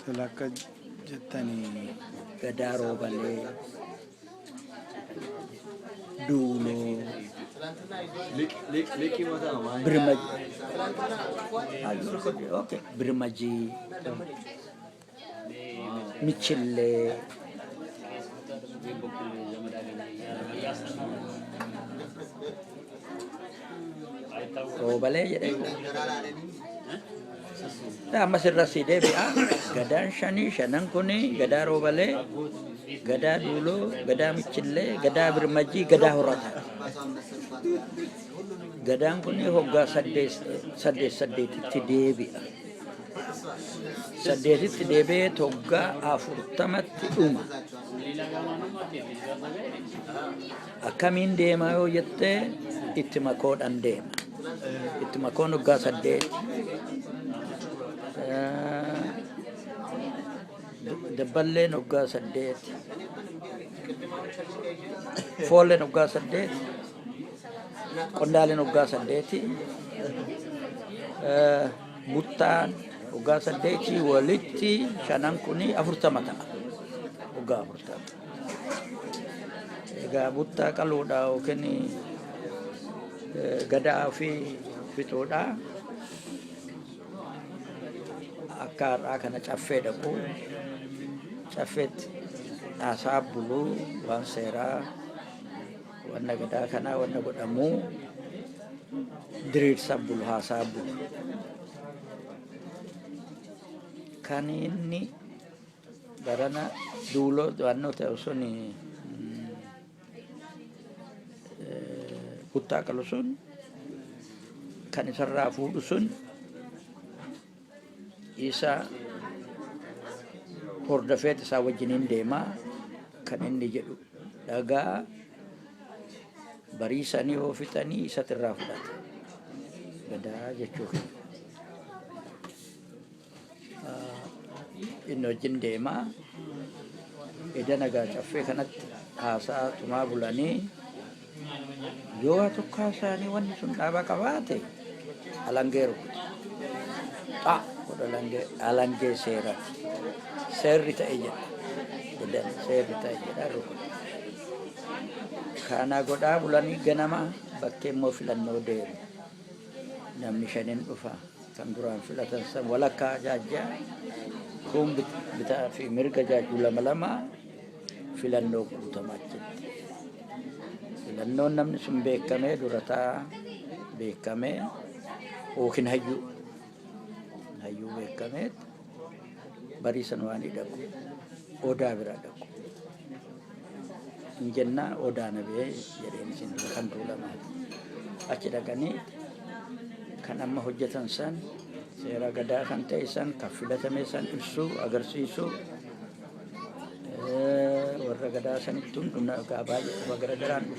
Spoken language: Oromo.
Tola akka jettanii Gadaa Roobalee, Duuloo, Birmajii, Michillee, Roobalee jedhee ammas irra sii deebi'a. Gadaan shanii shanan kuni Gadaa Roobalee, Gadaa Duuloo, Gadaa Michillee, Gadaa Birmajii, Gadaa Horataati. Gadaan kun hoggaa saddeet saddeet saddeetitti deebi'a. Saddeetitti deebi'ee hoggaa 40tti dhuma. Akkamiin deema yoo jettee itti makoodhaan deema. Itti makoon hoggaa 8. Dabballeen hoggaa 8. Foolleen hoggaa 8. Qondaaleen hoggaa 8. Buttaan hoggaa 8 walitti shanan kuni 40 ta'a. Hoggaa 40. Egaa buttaa qaluudha yookiin gadaa ofii fixuudha. Akka har'aa kana caffee dhaqu caffeetti haasaa buluu waan seeraa wanna gadaa kanaa wanna godhamuu diriirsa bulu haasaa bulu. Kan inni barana duuloo waannoo ta'e sun buttaa qalu sun kan isarraa fuudhu sun isa hordofeet isaa wajjiniin deemaa kan inni jedhu dhagaa bariisanii yoo fixanii isatti irraa fudhata. Gadaa jechuu kiyya. Inni wajjin deemaa eda nagaa caffee kanatti haasaa tumaa bulanii yoo waa tokko haasa'anii wanni sun dhaaba qabaate alangee rukuta. Xaa godha alangee alangee seerati. Seerri ta'e jedha. Edan seerri ta'e jedha rukuta. Kana godhaa bulanii ganama bakkee immoo filannoo deemu. Namni shanin dhufa. Kan duraan filatan san walakkaa jaajjaa kuun bitaa fi mirga jaajju lama lama filannoo guutama achitti. Filannoon namni sun beekamee durataa beekamee yookiin hayyuu hayyuu beekamee bariisan waan dhaqu odaa bira dhaqu. Hin jennaa odaa na bee jedheen isin dura kan tuulamaati. Achi dhaqanii kan amma hojjetan san seera gadaa kan ta'e san kan filatame san ibsuu agarsiisuu warra gadaa sanitti hundumna egaa baay'ee dhufa gara garaan dhufa.